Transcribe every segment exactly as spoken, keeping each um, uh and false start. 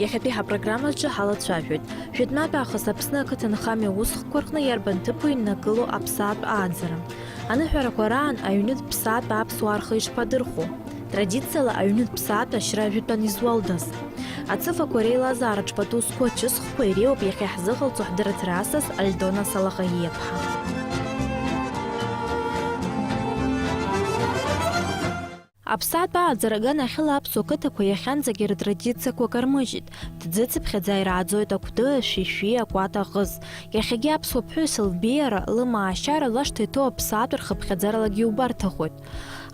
Иахьатәи ҳапрограммаҿы ҳалацәажәоит. Жәытәнатә аахыс Аԥсны ақыҭанхамҩа усхкқәа рҟны иарбан ҭыԥу иннакыло аԥсаатә ааӡара. Аныҳәарақәа раан аҩнытә ԥсаатә аԥсуаа рхы ишԥадырхәо? Традициала аҩнытә ԥсаатә ашьра жәытәан изуалдаз? Ацыфақәа реилазаараҿ пату зқәу ачысхқәа иреиуоуп иахьа ҳзыҟалҵо ҳдырраҭара асас Альдона Салаӷаииаԥҳа. Аԥсаатә ааӡара аганахьала аԥсуа қыҭақәа иахьанӡагьы ртрадициақәа кармыжьит. Дӡыцыԥхьаӡа ирааӡоит акәты, ашәишәи, акәата аҟыз. Иахьагьы аԥсуа ԥҳәыс лбеиара, лымаашьара лашҭа иҭоу аԥсаатә рхыԥхьаӡаралагьы иубарҭахоит.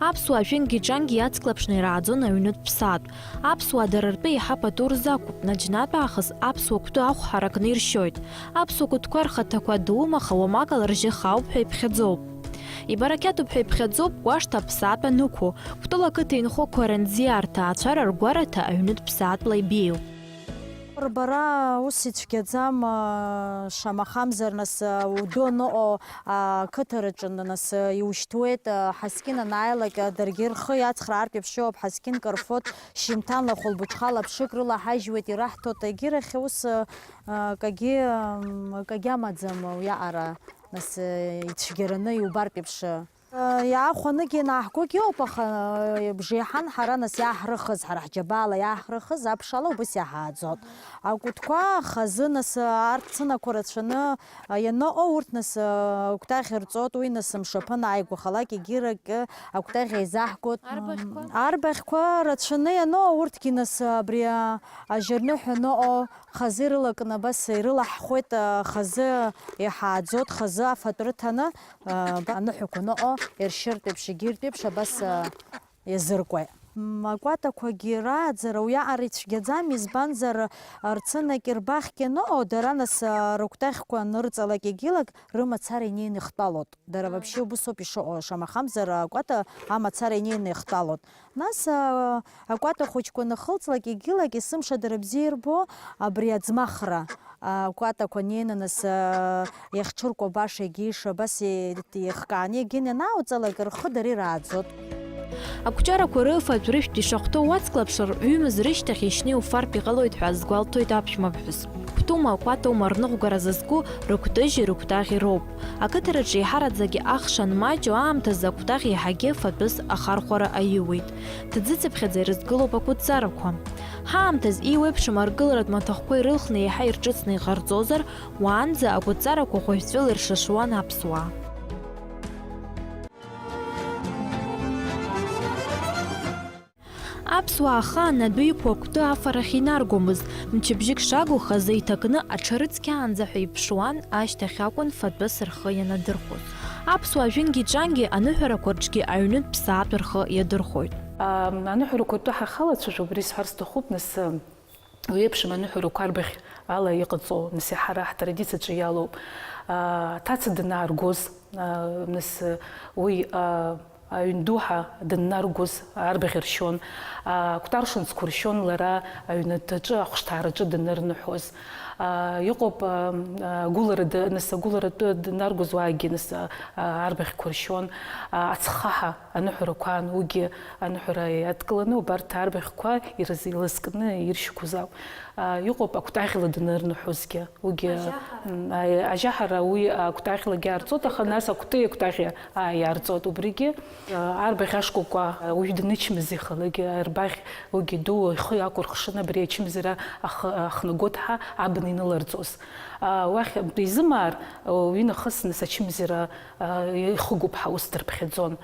Аԥсуаа жәенгьы-ҿангьы иацклаԥшны ирааӡон аҩнытә ԥсаатә. Аԥсуаа дара ртәы еиҳа пату рзақәуп, наџьнатә аахыс аԥсуа кәты ахә ҳаракны иршьоит. Аԥсуа кәытқәа рхаҭақәа дуума, аха уамак ала ржьы хаауп ҳәа иԥхьаӡоуп. Ибарақьаҭуп ҳәа иԥхьаӡоуп, гәашҭа аԥсаатә анықәу. Кәтол ақыҭа инхо Қәаранӡиа рҭаацәара ргәараҭа аҩнытә ԥсаатәла ибеиоуп. Рбара ус ицәгьаӡам, шамахамзар, нас, уду аныҟоу ақыҭараҿы, нас, иушьҭуеит, ҳаскьын анааилак, даргьы рхы иацхраартә еиԥш иоуп, ҳаскьынк рфоит, шьымҭанла хәылбыҽхала ԥшык рылаҳажьуеит, ираҳҭоит, егьирахь ус, акагьы, акагьы амаӡам уиаҟара, нас, ицәгьараны иубартә еиԥш. Иаахәаныгьы ианааҳгогьы ыҟоуп, аха, бжеиҳан ҳара, нас, иааҳрыхыз, ҳара ҳџьабаала иааҳрыхыз аԥшала убыс иаҳааӡоит. Акәытқәа хазы, нас, арҭ цынақәа рацәаны ианыҟоу, урҭ, нас, акәтаӷь рҵоит, уи, нас, мшаԥын ааигәахалак егьиракгьы акәтаӷь еизаҳгоит. Арбаӷьқәа? Арбаӷьқәа рацәаны ианыҟоу, урҭгьы, нас, абри ажьырныҳәа аныҟоу хазы ирылакны абас ирылаҳхуеит, хазы иҳааӡоит, хазы афатә рыҭаны, Аныҳәақәа ныҟәо, иршьыртә еиԥш, егьиртә еиԥш абас, а, иазыркуеит. М, акәатақәагьы рааӡара уиаҟара ицәгьаӡам, избанзар, рцынак ирбахгьы ныҟәо, дара, нас, а, рыкәтаӷьқәа анырҵалак егьилак рымацара инеины ихтәалоит. Дара вообще убыс ауп ишыҟоу, шамахамзар, акәата амацара инеины ихтәалоит. Нас, а, акәата хәыҷқәа анахылҵлак, егьилак есымша дара бзиа ирбо абри аӡмахра, акәатақәа неины, нас, а, иахьҽыркәабаша, егьиша, абас е-, еихкааны, егьин ианаауҵалак, рхы дара ирааӡоит. Акәҷарақәа рыфатә рышәҭ ишахәҭоу уацклаԥшыр, ҩымз рышьҭахь ишьны иуфартә иҟалоит ҳәа азгәалҭоит аԥшәмаԥҳәыс. Кәтума, акәатоума рныҟәгара зызку рыкәтыжьи рыкәтаӷьи роуп. Ақыҭараҿы еиҳараӡакгьы ахш анмаҷу аамҭазы акәтаӷь еиҳагьы фатәыс ахархәара аиуеит. Ҭӡыцыԥхьаӡа ирызгылоуп акәытҵарақәа. Ҳаамҭаз еиуеиԥшым аргыларатә маҭәахәқәа ирылхны еиҳа ирҿыцны иҟарҵозар, уаанӡа акәытҵарақәа ӷәаҩҵәыла иршашуан аԥсуаа. Аԥсуаа ахаан адәы иқәу акәты афарахь инаргомызт, мчыбжьык шагу хазы иҭакны аҽарыцқьаанӡа ҳәа иԥшуан, ашьҭахь акәын фатәыс рхы ианадырхәоз. Аԥсуаа жәынгьы-ҿангьы аныҳәарақәа рҿгьы аҩнытә ԥсаатә рхы иадырхәоит. Ам, аныҳәарақәа ртәы ҳахалацәажәо, убри сҳәар сҭахуп, нас, уи еиԥшым аныҳәарақәа арбаӷь ала иҟаҵоу, нас, ҳара ҳтрадициаҿы иалоуп. А, аҭаца данааргоз, а, нас, уи, а, аҩн ду ҳәа даннаргоз арбаӷь ршьон, а, акәтаршанцқәа ршьон лара аҩнаҭаҿы, ахәышҭаараҿы данырныҳәоз. А, иҟоуп, а, а, агәылара д-, нас, агәыларатәы данаргоз уаагьы, нас, а, а, арбаӷьқәа ршьон, а, ацхаҳа аныҳәарақәан, уигьы аныҳәара иадкыланы убарҭ арбаӷьқәа ирыз-, илызкны иршьқәоз ауп. А, иҟоуп акәтаӷьла данырныҳәозгьы, уигьы, Ажьаҳара. М, а, ажьаҳара уи акәтаӷьлагьы аарҵоит, аха нас акәты акәтаӷь, а, иаарҵоит убригьы. А, арбаӷь ашкәакәа, а, уаҩы данычмазаҩхалакгьы, арбаӷь уигьы ду ихы иакәырхшаны абри ачымазара ах-, ахнагоит ҳәа абна иныларҵоз. А, уахь изымаар, уи нахыс нас ачымазара, а, ихыгуп ҳәа ус дырԥхьаӡон.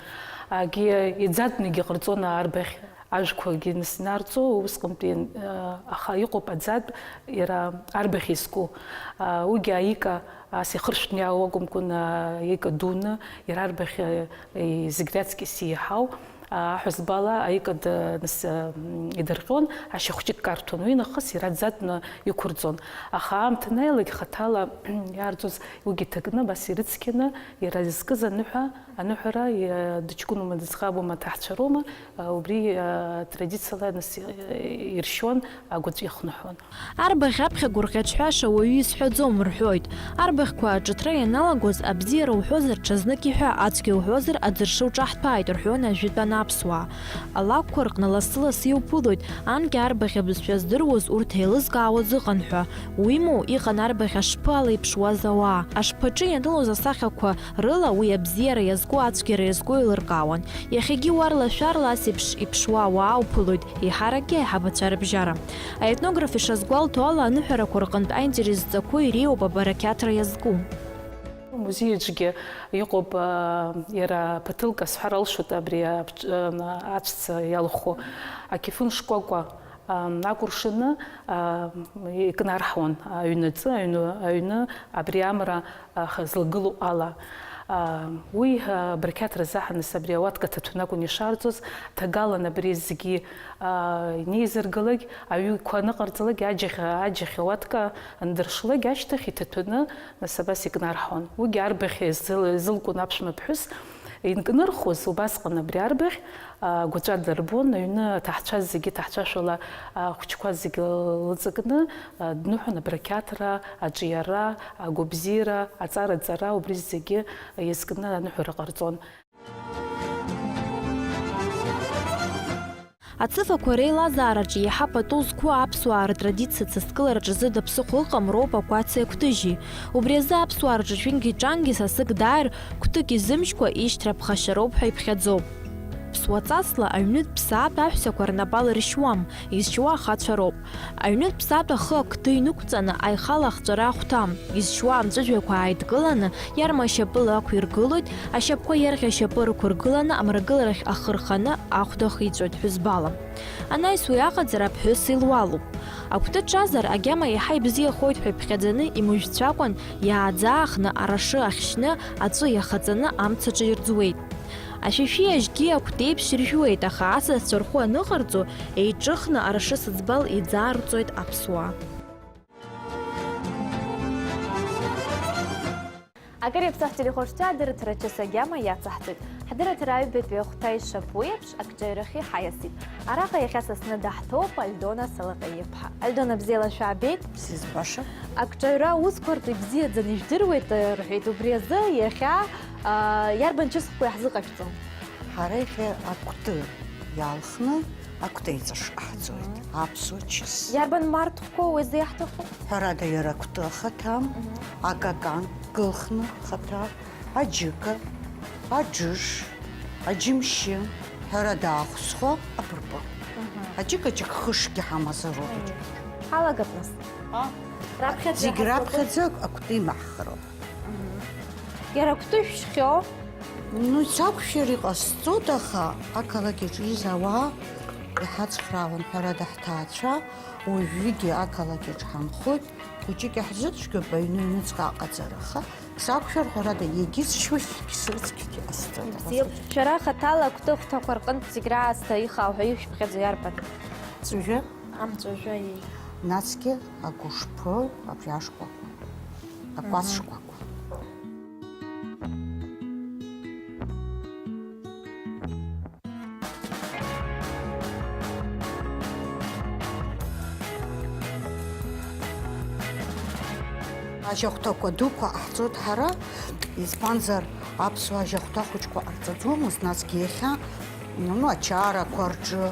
Агьи иӡатәны егьыҟарҵон арбаӷь. Ажәқәагьы нас инарҵо усҟантәи, а, аха иҟоуп аӡатә, иара арбаӷь изку. А, уигьы аика ас ихыршәтәны иаауа акәымкәан, а, аика дуны, иара арбаӷь, а, и-, зегь раҵкьыс еиҳау, а, аҳәызбала аика д-, нас, а, м, идырҟьон, ашьа хәҷык карҭәон. Уи нахыс иара аӡатәны иқәырҵон. Аха аамҭа анааилак хаҭала иаарҵоз уигьы ҭакны, абас ирыцқьаны, иара изкыз аныҳәа, Аныҳәара, иа-, дыҷкәыноума, дыӡӷабума, аҭаҳцәа роума, а, убри, а, традициала нас, а, иршьуан, агәаҵәа ихныҳәон. Арбаӷь аԥхьа гәырӷьаҽҳәаша уаҩы изҳәаӡом рҳәоит. Арбаӷьқәа аҿыҭра ианалагоз, абзиара уҳәозар, ҽазнык иҳәа, ацәгьа уҳәозар, аӡыршы уҿаҳҭәааит рҳәон ажәытәан аԥсуаа. Алакәқәа рҟны лассы-лассы иуԥылоит, анкьа арбаӷь абызшәа здыруаз урҭ еилызкаауаз ыҟан ҳәа. Уимоу, иҟан арбаӷь ашԥы ала иԥшуаз ауаа. Ашԥаҿы ианылоз асахьақәа рыла уи абзиара иазку, ацәгьара иазку еилыркаауан. Иахьагьы уарла-шәарла ас еиԥш иԥшуа ауаа уԥылоит, еиҳаракгьы аиҳабацәа рыбжьара. Аетнограф ишазгәалҭо ала, аныҳәарақәа рҟынтә аинтерес зҵақәоу иреиуоуп абарақьаҭра иазку. Музеи аҿгьы иҟоуп, а, иара ԥаҭлк асҳәар алшоит абри аԥ-, а, аҵәца иалху ақьыфын шкәакәа, а, акәыршаны, а, икнарҳауан аҩнаҵы, аҩны, аҩны абри амра, а, х-, зылгылоу ала. А, уи, а, барқьаҭра заҳаныс абри ауатка ҭаҭәын акәын ишарҵоз, ҭагалан абри зегьы, а, инеизыргалак, аҩықәа аныҟарҵалак, аџьахь, аџьахь ауатка андыршлак, ашьҭахь иҭаҭәаны, нас абас икнарҳауан. Уигьы арбаӷь изыл-, изылкуан аԥшәма ԥҳәыс. Инкнырхуаз убасҟан абри арбаӷь, а, гәаҵәа дырбон, аҩны аҭаҳцәа зегьы, ҭаҳцәашәала ахәыҷқәа зегьы лыҵакны, а, дныҳәон абарақьаҭра, аҿиара, агәабзиара, аҵараҵара, убри зегьы иазкны аныҳәара ҟарҵон. Ацыфақәа реилазаараҿы иаҳа пату зқәу аԥсуаа рытрадициа ҵазкылараҿ зыда ԥсыхәа ыҟам роуп акәаци акәтыжьи. Убри азы аԥсуаа рҿы ҿәинги-ҿангьы сасык дааир, кәтык изымжькәа ишьҭра ԥхашьароуп ҳәа иԥхьаӡоуп. Ԥсуа ҵасла аҩнытә ԥсаатә аҳәсақәа рнапала иршьуам, изшьуа ахацәа роуп. Аҩнытә ԥсаатә ахы акәты инықәҵаны, аихала ахҵәара ахәҭам, изшьуа амҵәыжәҩақәа ааидкыланы, иарма ашьапыла ақәиргылоит, ашьапқәа иарӷьа ашьапы рықәыргыланы, амрагыларахь ахы рханы, ахәда ахиҵәоит ҳәызбала. Анаҩс уи аҟаҵара аԥҳәыс илуалуп. Акәты ҿазар, агьама еиҳа ибзиахоит ҳәа иԥхьаӡаны, имыжәцәакәан, иааӡаахны, арашы ахьшьны, аҵәы иахаҵаны, амцаҿы ирӡуеит. Ашәишәи ажьгьы акәтеиԥш иржәуеит, аха асасцәа рхәы аныҟарҵо, еиҿыхны арашысыӡбал иӡаарҵоит аԥсуаа. Акыр иаԥсахт телехәаԥшцәа, адырраҭара ачыс агьама иацаҳҵоит. Ҳдырраҭара аҩбатәи ахәҭа ишаԥу еиԥш, акҿаҩрахьы ҳаиасит. Араҟа иахьа са сзы даҳҭоуп Альдона Салаҟаиаԥҳа. Альдона, бзиала шәаабеит. Бзиа збаша. Акҿаҩра аусқәа ртәы ибзиаӡаны ижәдыруеит, рҳәеит, убри азы иахьа, аа, иарбан чысхқәоу иаҳзыҟашәҵо? Ҳара иахьа акәты иалхны, акәты еиҵашҟа ҳцоит, аԥсуа чыс. Иарбан марҭхқәоу уи зиаҳҭаху? Ҳәарада, иара акәты ахаҭа, акакан кылхны ахаҭа, аџьыка, аџыш, аџьымшьы, ҳәарада, ахәсхәа, абырпы. Аџьыка џьык хышгьы ҳамазароуп. Ҳалагап нас. Раԥхьаӡа зегь раԥхьаӡа акәты имаҳхроуп. Иара акәты шәшьхьоу? Ну, сақәшәар иҟасҵоит, аха ақалақь аҿы ииз ауаа иҳацхраауан, ҳәарада, ҳҭаацәа, уажәыгьы ақалақь аҿы ҳанхоит, хәыҷык иаҳзыцәгьоуп, аҩны аҩныҵҟа аҟаҵара, аха сақәшәар, ҳәарада, иагьысшьуеит, иагьсыцқьагьы ҟасҵоит. Ибзиоуп. Шәара хаҭала акәты ахәҭақәа рҟынтә зегь раасҭа ихаау ҳәа ишәыԥхьаӡо иарбан? Амҵәыжәҩа. Амҵәыжәҩа, еи. Насгьы агәышԥы, абри ашкәакәа, акәац шкәакәа. Ажьахәҭақәа дуқәа ҟаҳҵоит ҳара, избанзар, аԥсуаа ажьахәҭа хәыҷқәа ҟарҵаӡомызт, насгьы иахьа, ну, ачарақәа рҿы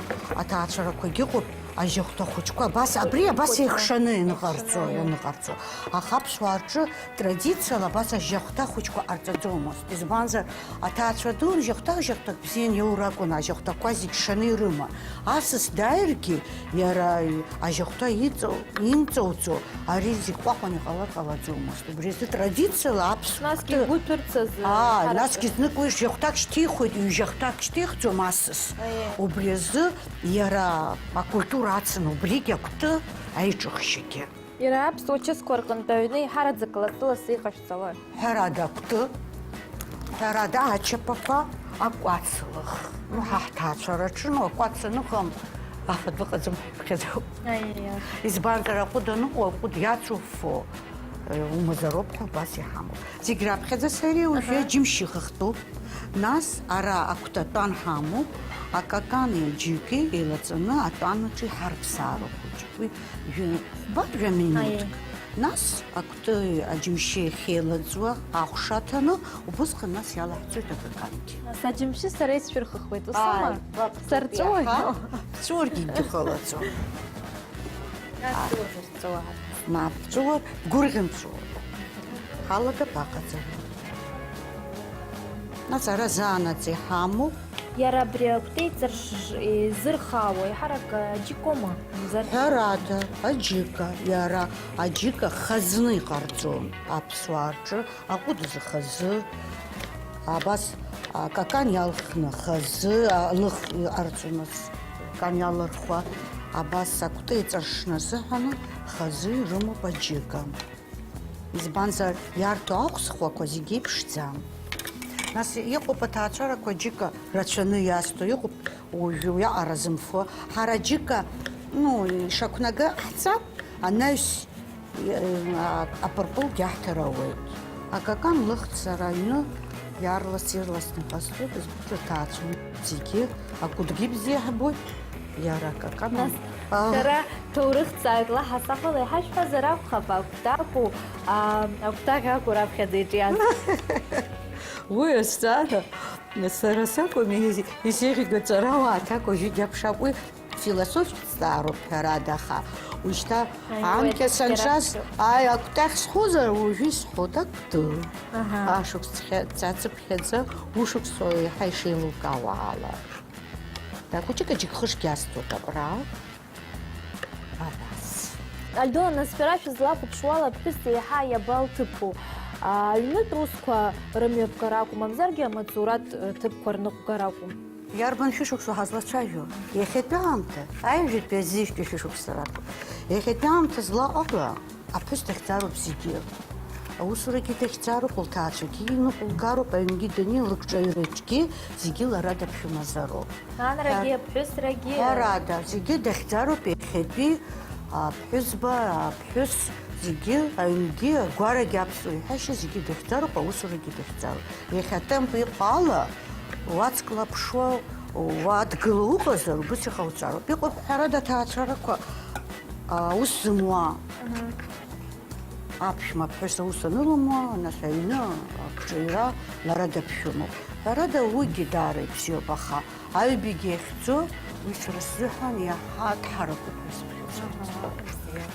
аҭаацәарақәагьы ыҟоуп, ажьахәҭа хәыҷқәа абас, абри абас еихшаны ианыҟарҵо, ианыҟарҵо. Аха аԥсуаа рҿы традициала абас ажьахәҭа хәыҷқәа ҟарҵаӡомызт. Избанзар, аҭаацәа ду ржьахәҭа, жьахәҭак бзианы иоур акәын, ажьахәҭақәа зегь шаны ирыман. Асас дааиргьы, иара ажьахәҭа иҵоу, имҵоуҵо, ари зегь ҟәаҟәан иҟалар ҟалаӡомызт. Убри азы традициала аԥсуаа. Насгьы игәы ҭәырц азы. Аа, насгьы знык уи жьахәҭак шьҭихуеит, ҩ-жьахәҭак шьҭихӡом асас. Аиеи. Убри азы иара акультура ацын убригь акәты аиҿыхшьагьы. Иара аԥсуа чысқәа рҟынтә аҩны еиҳараӡак лассы-лассы иҟашәҵалои? Ҳәарада, акәты, ҳәарада, ачаԥақәа, акәацлых. Ну, ҳа ҳҭаацәараҿы, ну, акәац аныҟам, афатә ыҟаӡам ҳәа иԥхьаӡоуп. Аиеи. Избанзар, аҟәыд аныҟоу, аҟәыд иацуфо, э, умазароуп ҳәа убас иҳамоуп. Зегь раԥхьаӡа сара уажәы аџьымшьы ихыхтәуп. Нас ара акәтатәан ҳамоуп, акакани аџьыки еилаҵаны атәанаҿы иҳарԥсаароуп хәыҷык. Уи жәа-, хәба-жәа минуҭк. Аиеи. Нас акәты аџьымшьы иахьеилаҵуа ахәша аҭаны, убысҟан нас иалаҳҵоит акакангьы. Нас аџьымшьы сара исшәырхыхуеит, усоума? Ааи, ба-, сарҵәуоит. Иаҳа ԥҵәуаргьы дыҟалаӡом. Нас сылахь сҵәуар. Мап, ҵәуар, бгәырӷьан бҵәуар. Ҳалагап аҟаҵара. Нас ара заанаҵ иҳамоуп. Иара абри акәты еиҵарш-, изырхаауа еиҳарак аџьыкоума? Мамзаргьы ҳәарада, аџьыка, иара аџьыка хазны иҟарҵон аԥсуаа рҿы. Аҟәыд зы хазы, абас, а, какан иалхны хазы, а, лых иҟарҵомызт, какан иалырхуа, абас акәты еиҵаршны азыҳәан хазы ирымоуп аџьыка. Избанзар, иарҭо ахәсхәақәа зегьы еиԥшӡам. Нас иҟоуп аҭаацәарақәа аџьыка рацәаны иазҭо, иҟоуп уажәы уиаҟара зымфо. Ҳара аџьыка, ну, ишақәнага ҳцап, анаҩс а-, апырпылгьы аҳҭар ауеит. Акакан лыхьӡ сара аҩны иаарлас-ирласны иҟасҵоит, избанзар, ҭаацәа зегьы акәыдгьы бзиа ҳбоит, иара акакан. Нас, а, шәара ҭоурыхҭҵааҩык лаҳасабала иҳашәҳәазар акәхап, акәтакәу, а, акәтаӷь акәу раԥхьаӡа иҿиаз? Уи азҵаара сара сакәым, ис-, исеиӷьу ҵарауаа аҭак уажәы иаԥшаап. Уи философтә зҵаароуп, ҳәарада, аха уажәшьҭа, аи, анкьа уи саншаз, цәгьарахьоуп, аи, акәтаӷь сҳәозар, уажәы исҳәоит акәты. Аҳа. Ашықәс цхьа-, цацыԥхьаӡа, ушықәс еиҳа ишеилукаауа ала. Да, хәыҷык аџьыкхышгьы асҭоит абра. Абас. Альдона, нас шәара шәызлахәаԥшуала, аԥҳәыс еиҳа иаба лҭыԥу? А, аҩнытә усқәа рымҩаԥгара акәу, мамзаргьы амаҵуратә, э, ҭыԥқәа рныҟәгара акәу? Иарбан шәышықәсоу ҳазлацәажәо? Иахьатәи аамҭа, аҩажәатәи азижәтәи шәышықәса ракәым. Иахьатәи аамҭа злаҟала аԥҳәыс дахьӡароуп зегьы. Аусурагьы дахьӡароуп, лҭаацәагьы иныҟәылгароуп, аҩнгьы даниз, лыкҿаҩраҿгьы зегьы лара даԥшәымазароуп. Анрагьы, ҳәа-, аԥҳәысрагьы. Ҳәарада, зегьы дахьӡароуп иахьатәи аԥҳәызба, аԥҳәыс, зегьы, аҩнгьы, агәарагьы аԥсуа иҳәашьа зегьы дахьӡароуп, аусурагьы дахьӡароуп. Иахьа атемп иҟоу ала, уацклаԥшуа, уадгыла уҟазар, убыс иҟауҵароуп. Иҟоуп, ҳәарада, аҭаацәарақәа, а, ус зымуа. Мгм. Аԥшәма аԥҳәыс аус анылымуа, нас аҩны акҿаҩра лара даԥшәымоуп. Ҳәарада, уигьы даара ибзиоуп, аха аҩбагьы иахьӡо, уи сара сзыҳәан иаҳа дҳаракуп ҳәа сыԥхьаӡоит. Аха, бзиа.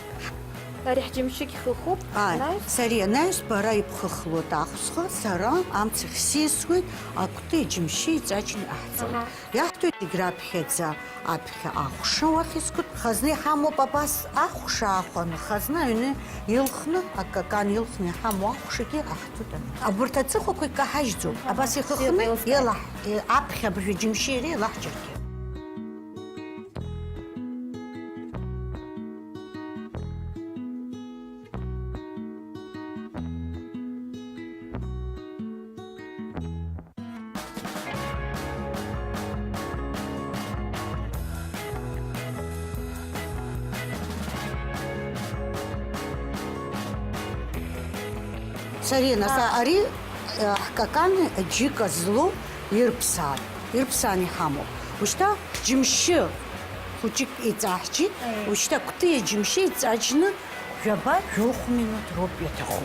Ари ҳџьымшьыгь хыхуп, ааи, анаҩс? Сариа, анаҩс бара ибхыхлоит ахәсха, сара амца хьсисуеит, акәты џьымшьы иҵәаџьны иҟаҳҵоит. Аҳа. Иаҳҭоит зегь раԥхьаӡа аԥхьа ахәша уахь искуп. Хазны иҳамоуп абас ахәша аахәаны, хазны аҩны илхны, акакан илхны иҳамоу ахәшагьы аҳҭоит. Абарҭ аҵыхәақәа икаҳажьӡом. Абас ихыхны, бзиа, илаҳ-, е-, аԥхьа абыржәы џьымшьы иара илаҳџьаргьы. Сариа, нас, а, ари, а, ҳкакан џьыка злоу ирԥсаан, ирԥсаан иҳамоуп. Ушьҭа џьымшьы хәыҷык иҵаҳҷеит, аиеи, ушьҭа кәтыи џьымшьы иҵаџьны жәаба, жәохә минуҭ роуп иаҭаху.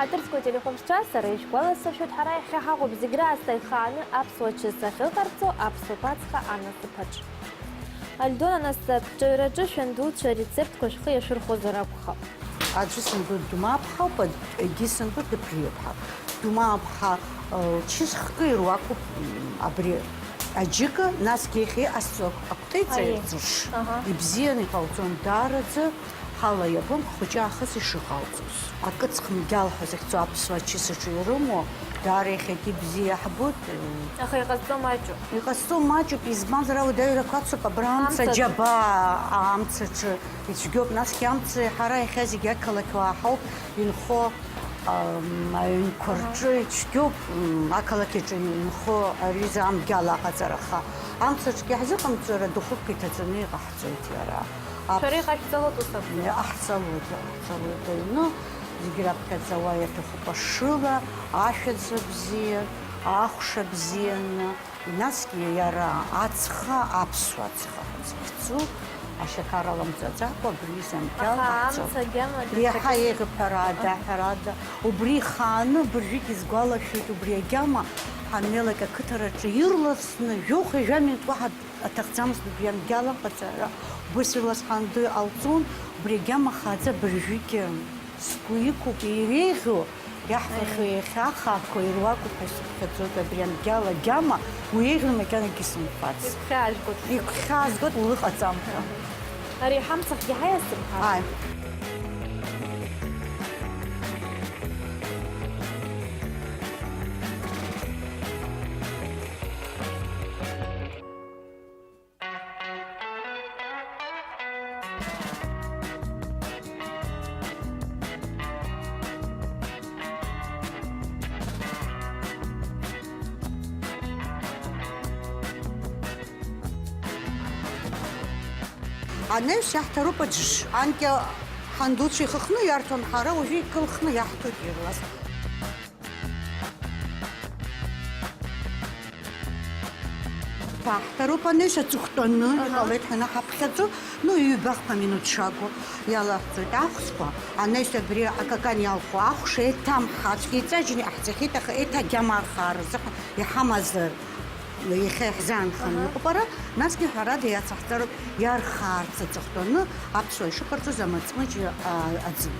Ҳаҭыр зқәу ателехәаԥшцәа, сара ишәгәаласыршәоит, ҳара иахьа ҳаҟоуп зегь раасҭа ихааны аԥсуа чыс ахьыҟарҵо Аԥсуа Ԥацха анасыԥ аҿы. Альдона, нас, аҿаҩраҿы шәандуцәа арецептқәа шәхы иашәырхәозар акәхап? Аӡәы санду Думаԥҳа ауп, егьи санду Дыԥриаԥҳа. Думаԥҳа, э, чыс хкы ируакуп, м, абри аџьыка, насгьы иахьа иҟасҵо акәтеиҵа, аиеи, еиҵарш. Аҳа. Ибзианы иҟауҵон даараӡа. Ала иабом ҳхәыҷы аахыс ишыҟалҵоз. Акыцхмгьал ҳәа захьӡу аԥсуа ачыс аҿы ирымоу, даара иахьагьы бзиа иаҳбоит. Аха иҟазҵо маҷуп. Иҟазҵо маҷуп, избанзар, ауадаҩрақәа ацуп, абра амца Амца. Џьабаа, амцаҿы ицәгьоуп, насгьы амца ҳара иахьа зегьы ақалақь уаа ҳауп, инхо, ам, аҩнқәа Аҳа. Рҿы ицәгьоуп, м, ақалақь аҿы инхо ари заа мгьал аҟаҵара, аха амцаҿгьы ҳзыҟамҵара духовка иҭаҵаны иҟаҳҵоит иара. Аԥс-, Шәара иҟашәҵалоит ус акәзар? Иҟаҳҵалоит, иҟаҳҵалоит аҩны, зегь раԥхьаӡа уа иаҭахуп ашыла, ашәаӡа бзиа, ахәша бзианы, насгьы иара ацха, аԥсуа ацха ҳәа захьӡу, ашьақар аламҵаӡакәа абри замгьал Аха ҟаҳҵалоит. Амца агьама Иаҳа даҽакгьы еиӷьуп, ҳәарада, Аҳа. Ҳәарада, убри ихааны абыржәгьы исгәалашәоит, убри агьама ҳаннеилак ақыҭараҿы ирласны жәохәа жәаминуҭ уаҳа аҭахӡамызт убри амгьал аҟаҵара, убыс ирлас ҳанду иҟалҵон, убри агьама хааӡа абыржәгьы сгәы иқәуп, иреиӷьу, иаҳфахьоу Аиеи. Иахьа ахаақәа ируакуп ҳәа исыԥхьаӡоит, абри амгьал агьама уеиӷьны макьанагьы сымфац. Игәхьаазгоит. Игәхьаазгоит улыҟаҵамҭа. Ари ҳамцахьгьы ҳаиасып ҳәа. Ааи. Анаҩс иаҳҭароуп аџьыш, анкьа ҳандуцәа ихыхны иарҭон, ҳара уажәы икылхны иаҳҭоит ирлас. Ҳаҳҭароуп анаҩс аҵыхәтәаны Аҳа. Иҟалеит ҳәа ҳанаҳаԥхьаӡо, ну, ҩба-хԥа минуҭ шагу иалаҳҵоит ахәсқәа, анаҩс абри акакан иалху ахәша еиҭамҳацә, еиҵаџьны иҟаҳҵахьеит, аха еиҭа агьама архаара рзыҳәан иҳамазар, иахьа иаҳзаанханы Аҳа. Иҟоуп ара, насгьы ҳәарада иацаҳҵароуп иархаарц аҵыхәтәаны аԥсуаа ишыҟарҵоз амаҵмыџьа, а, аӡы.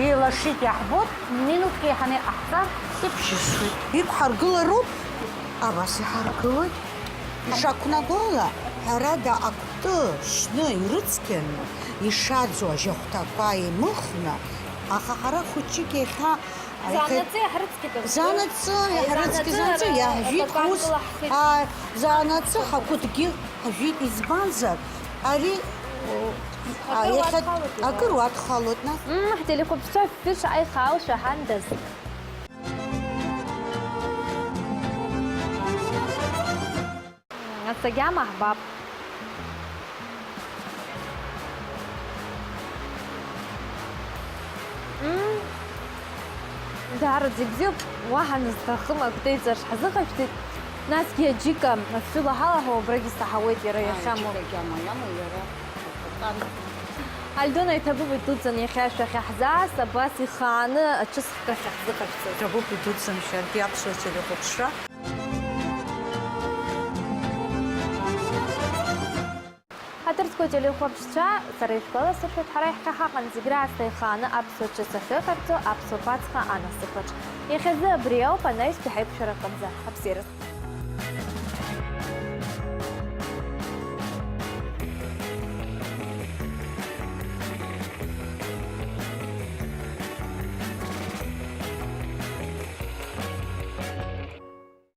Еилашит, иаҳбоит, минуҭк еиҳаны иҟаҳҵар, иԥшьысуеит. Иқәҳаргылароуп, абас иҳаргылоит. Ишақәнаго ала, ҳәарада, акәты шьны ирыцқьаны, ишаӡоу ажьахәҭақәа еимыхны, аха ҳара хәыҷык иахьа, иахьа Заанаҵы иаҳрыцқьеит акәты. Заанаҵы иаҳрыцқьеит, Заанаҵы заанаҵы иара иаҳжәит акакан ҳус, кылаҳхит. А, заанаҵы ҳакәытгьы ҳажәит, избанзар, ари, о, а, Акыр иахьа уадхалоит, акыр уадхалоит, нас. Мм, ҳтелехәаԥшцәа шәышҟа иаҳа шәаҳандаз. Нас агьама ҳбап. Мм, даараӡа ибзиоуп, уаҳа назҭахым акәтеиҵарш ҳазыҟашәҵеит. Насгьы аџьыка афҩы лаҳалаҳауа абрагь исаҳауеит иара Ааи, иахьамоу. Аџьыка агьама иамоу иара акакан. Альдона, иҭабуп идуӡӡан иахьа шәахьа ҳзааз, абас ихааны аҽы схкы ахьаҳзыҟашәҵаз. Иҭабуп идуӡӡан шәаргьы аԥсуа телехәаԥшра. Ҳаҭыр зқәу ателехәаԥшцәа, сара ишәгәаласыршәоит, ҳара иаҳхьа ҳаҟан зегь раасҭа ихааны аԥсуа ҿыц ахьыҟарҵо аԥсуа ԥацха анасыԥаҿ. Иахьазы абри ауп, анаҩстәи ҳаиқәшәара рҟынӡа. Абзиараз.